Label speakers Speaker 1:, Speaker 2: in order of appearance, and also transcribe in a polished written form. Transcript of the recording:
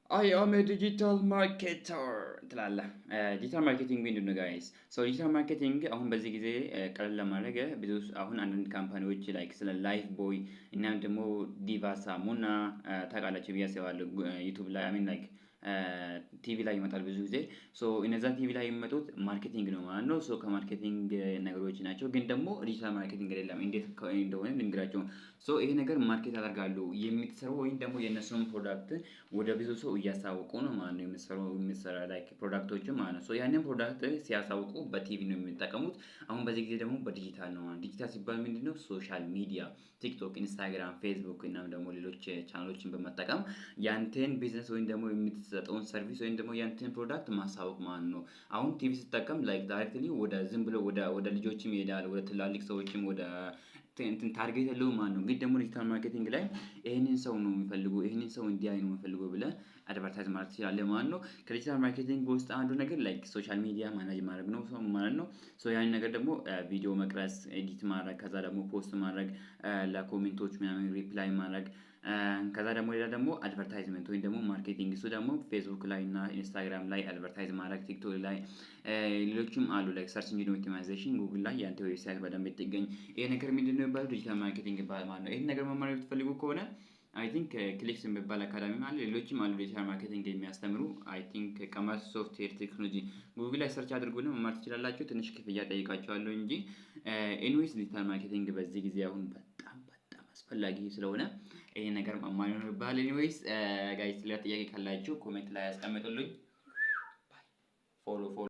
Speaker 1: I am digital marketer ትላለህ። Digital marketing ምንድን ነው guys? So digital marketing አሁን በዚህ ጊዜ ቀለል ለማድረግ ብዙ አሁን አንዳንድ company ዎች like ስለ Lifebuoy እናም ደግሞ ዲቫ ሳሙና ታውቃላችሁ ብዬ አስባለሁ። YouTube ላይ፣ I mean like ቲቪ ላይ ይመጣል ብዙ ጊዜ። So እነዛ ቲቪ ላይ የሚመጡት marketing ነው ማለት ነው። So ከ marketing ነገሮች ናቸው፣ ግን ደግሞ digital marketing አይደለም። እንዴት እንደሆነ ልንገራችሁ። So ይሄ ነገር market ያደርጋሉ የምትሰሩ ወይም ደግሞ የእነሱን product ወደ ብዙ ሰው እያሳወቁ ነው ማለት ነው። የምትሰሩ የምትሰራ like product ኦችን ማለት ነው። So ያንን product ሲያሳውቁ በቲቪ ነው የሚጠቀሙት። አሁን በዚህ ጊዜ ደግሞ በዲጂታል ነው ማለት። ዲጂታል ሲባል ምንድነው? Social media፣ TikTok፣ Instagram፣ Facebook እናም ደግሞ ሌሎች ቻናሎችን በመጠቀም ያንተን ቢዝነስ ወይም ደግሞ የምትሰጠውን service ወይም ደግሞ ያንተን product ማሳወቅ ማለት ነው። አሁን ቲቪ ስትጠቀም like directly ወደ ዝም ብሎ ወደ ልጆችም ይሄዳል፣ ወደ ትላልቅ ሰዎችም፣ ወደ እንትን target የለውም ማለት ነው። ግን ደግሞ digital marketing ላይ ይሄንን ሰው ነው የሚፈልጉ፣ ይሄንን ሰው እንዲያይ ነው የሚፈልጉ ብለህ advertise ማለት ትችላለህ ማለት ነው። ከ digital marketing ውስጥ አንዱ ነገር like social media manage ማድረግ ነው ማለት ነው። So ያንን ነገር ደግሞ ቪዲዮ መቅረጽ፣ edit ማድረግ፣ ከዛ ደግሞ post ማድረግ፣ ለ comment ኦች ምናምን reply ማድረግ፣ ከዛ ደግሞ ሌላ ደግሞ advertisement ወይም ደግሞ marketing፣ እሱ ደግሞ ፌስቡክ ላይ እና Instagram ላይ advertise ማድረግ፣ TikTok ላይ፣ ሌሎችም አሉ፣ like search engine optimization፣ Google ላይ ያንተ website በደንብ ይገኝ። ይሄ ነገር ምንድን ነው የሚባለው? Digital marketing ይባላል ማለት ነው። ይሄን ነገር መማር የምትፈልጉ ከሆነ I think ክሊክስ የሚባል አካዳሚ አለ። ሌሎችም አሉ digital marketing የሚያስተምሩ። I think ቀመር ሶፍትዌር ቴክኖሎጂ ጉግል ላይ search አድርጉና መማር ትችላላችሁ። ትንሽ ክፍያ ጠይቃቸዋለሁ እንጂ። Anyways digital marketing በዚህ ጊዜ አሁን በጣም በጣም አስፈላጊ ስለሆነ ይሄ ነገር መማር ይኖርብሃል። Anyways guys፣ ሌላ ጥያቄ ካላችሁ comment ላይ ያስቀምጡልኝ። Follow follow።